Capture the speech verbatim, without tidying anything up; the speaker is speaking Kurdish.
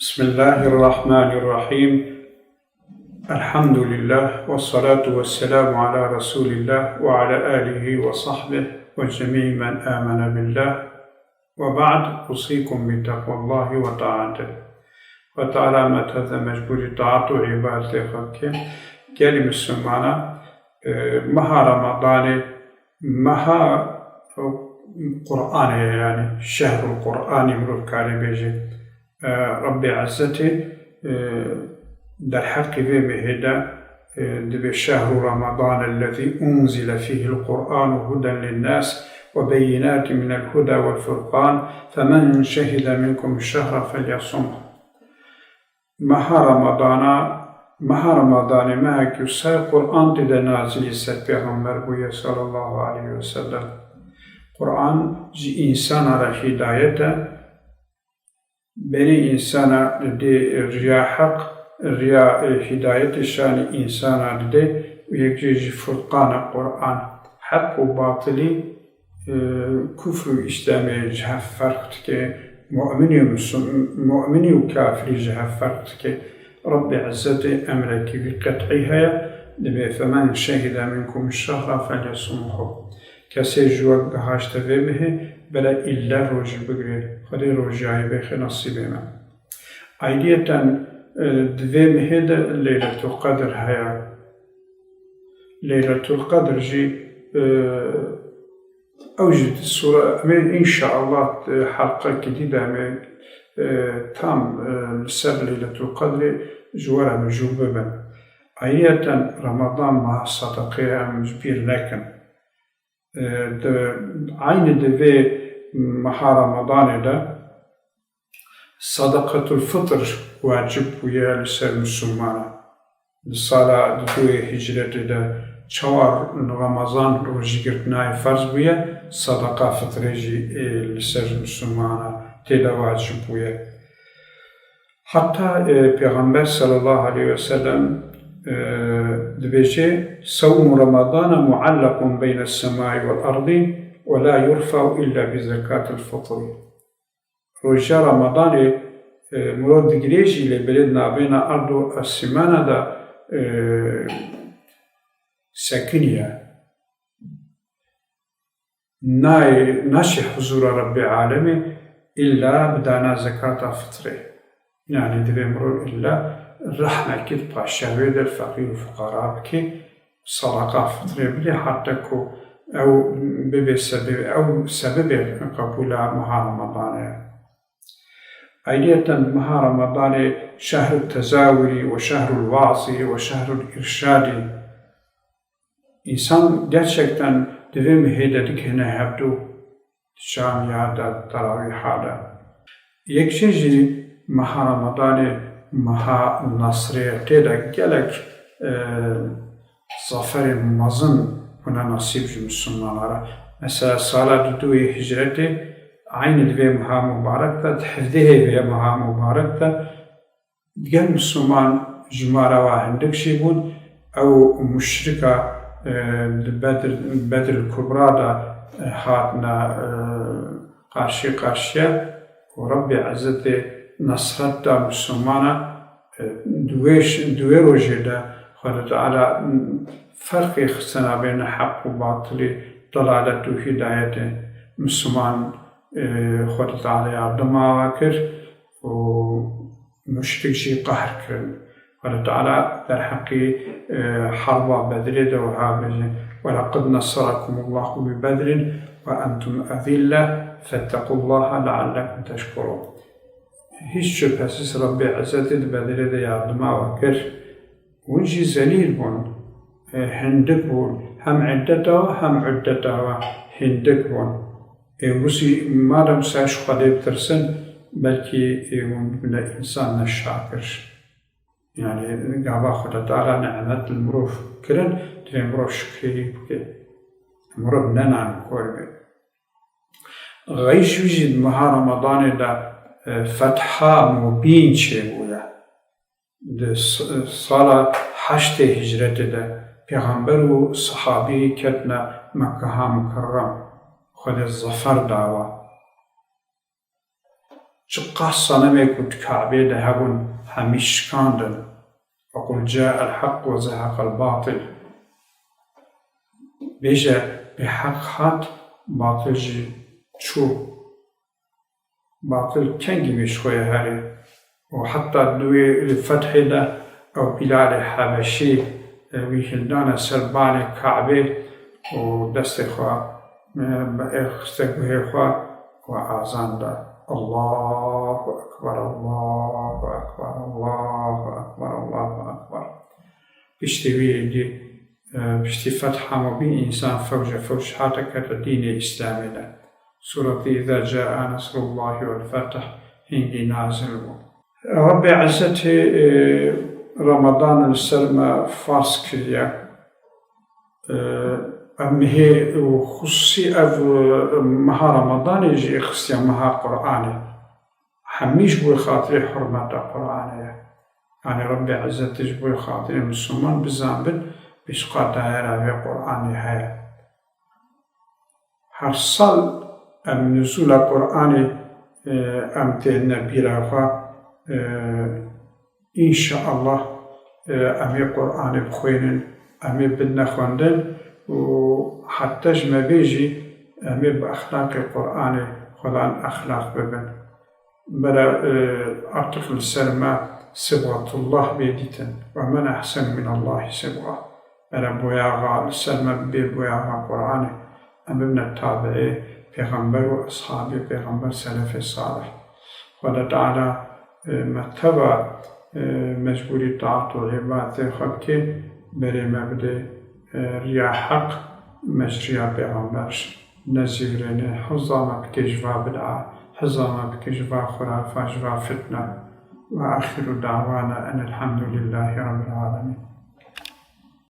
بسم الله الرحمن الرحيم. الحمد لله والصلاة والسلام على رسول الله وعلى آله وصحبه وجميع من آمن بالله. وبعد، أوصيكم بتقوى الله وطاعته. Xwedê Teala me teze mecbûrî taat û îbadetê xwe bike. Gelî Mislimana, e, meha Ramadanê, meha Qur'anê ye, yanî şehrul Qur'anî mirov karê bêje. E, Rebbê Ezzetê, e, derheqî vê mehê de, e, dibê: "Şehru Ramadan ellezî unzile fîhil Qur'anu huden linnâs ve beyinâtin minel huda vel furqan, femen şehide minkum şehre felyasumhu." Meha Ramadana, meha Ramadanê mehekî wisa Qur'an tê de nazilî ser Pêxember bûye sallallahu aleyhi ve sellem. Qur'an ji însana re hîdayet e, berê însana didê riya heq, riya, e, hîdayetê şanî însana didê û yek jê jî furqan e Qur'an. Heq û batilî, e, kufr û îslamê ji hev ferq dike, mu'minî û musul-, mu'minî û kafirî ji hev ferq dike. Rebbê Ezzetê emrekî wî qet'î heye, dibê: "Femen şehide minkum şehra felyasumhu." Kesê ji we gihaşte vê mehê, bere îlle rojî bigire. Xwedê rojiyayê bêxe nesîbê me. Ayriyeten, e, di vê mehê de Leyletul Qedr heye. Leyletul Qedr jî, e, ew jî di sure, em ê înşeallah, e, helqekî dî de em ê, e, tam, e, li ser Leyletul Qedrê ji we re mijûl bibin. Ayriyeten Ramadan meha sedeqê ye, em ji bîr nekin. E, di, eynî di vê meha Ramadanê de Sedeqetul fitr wacib bûye li ser Mislimana. Di sala duduyê hicretê de çawa Ramazan rojîgirtinayê ferz bûye, sedeqa fitrê jî, e, li ser Mislimana tê de wacib bûye. Heta, e, Pêxember sallallahu aleyhi ve sellem, e, dibêje: "Sewmu Ramadana muallakun beyne semai vel ardi ve la yurfa'u illa bi zekatil fitri." Roja Ramadanê, e, mirov digirê jî, lê belê di navbeyna erd û esîmana de, e, sekiniye. Nayê, naşê huzûra Rebbê Alemê îlla bi dana zekata fitrê. Yanî divê mirov îlla rehmekî di paşiya wê de feqîr û fuqara bike, sedeqa fitrê bidê, heta ku ew bibe sebebê, ew sebebê qebûla meha Ramadanê ye. Ayriyeten meha Ramadanê şehrul tezawurî ve şehrul vaazî ve şehrul îrşadî. Însan gerçekten di vê mehê de dikevne hevdû, di camiya de, di terawîha de. Yek jê jî meha Ramadanê meha nesrê ye, tê de gelek, e, zaferê mezin bûne nesîb ji Mislimana re. Mesela sala duduyê hicretê, eynî di vê meha mubarek de, di hevdehê vê meha mubarek de, Digel Misliman ji me re wa hindik jî bûn, ew muşrika, e, di Bedr, Bedril Kubra de, e, hatine, e, qarşî qarşiye û Rebbê Ezzetê nesret da Mislimana, e, di wê ş-, di wê rojê de Xwedê Teala ferqê xistine bêne heq û batilî, delalet û hîdayetê. Misliman, e, Xwedê Teala yardima wa kir û muşrik jî qehr kirin. Xwedê Teala derheqî, e, herba Bedrê de wiha bêje: "Welaqad neserakumullahu bi Bedrin ve entum ezille, fettequllaha leallekum teşkurun." Hiç şüphesiz Rebbê Ezzetê di Bedrê de yardima we kir. Hûn jî zelîl bûn, e, hindik bûn, hem îddeta we hem uddeta we hindik bûn. Ê, wisa madem ser ji Xwedê bitirsin, belkî, ê, hûn bibine însan ne şakir. Yanî gava Xwedê Teala nimet li mirov kirin, divê mirov şikrê wî bike. Mirov ne nankor be. Xeyş wî jî di meha Ramadanê de, e, fetha mubîn çêbûye. Di s-, sala heştê hicretê de Pêxember û sehabî ketine Mekkeha Mukerrem, Xwedê zefer dawa. Çiqas senemê ku di Kabê de hebûn, hemî şikandin. وقل جاء الحق وزهق الباطل. Bêje, bêheq hat, batil jî çû. Batil kengî wê ji xwe ye herê. Û heta di wê fethê de ew Bîlalê Hebeşî, e, wî hildane ser balê Kabê û destê xwe, e, bi êr xiste guhê xwe û azan da. Allahu Ekber, Allahu Ekber, Allahu Ekber, Allahu Ekber. Piştî wî êdî, e, piştî fetha mubîn însan fewce fewc hate kete dînê Îslamê de. Sûretî Îza Caa Nesrullahi wel Feth hingî nazil bû. Rebbê Ezzetî, e, Remadan li ser me farz kiriye. E, em hê û xusûsî ev, e, meha Remadanê jî xistiye meha Qur'anê. Hemî ji bo xatirê hurmeta Qur'anê ye. Yanî Rebbê Ezzetî ji bo xatirê Misliman bizanbin, pêşqa dayera vê Qur'anê heye. Her sal em nuzûla Qur'anê, e, em têne bîra xwe, e, înşaallah, e, em ê Qur'anê bixwînin, em ê bidine xwendin û heta ji me bê jî em ê bi exlaqê Qur'anê xwedan exlaq bibin. Bere, e, artık li ser me sibxetullah bê dîtin. Ve men ehsenu minallahi sibxa. Bere boyaxa li ser me bê boyaxa Qur'anê. Em bibine tabiê pêxember û eshabê pêxember, selefê salih. Xweda Teala, e, me teva, e, mecbûrî taat û îbadetê xwe bike, berê me bide, e, riya heq, me ji riya pêxember nezîvirêne, heza me bike ji va bid'a, heza me bike ji va xurafa, ji va fitne. Ve axiru da'wana enel hamdu lillahi rabbil alemin.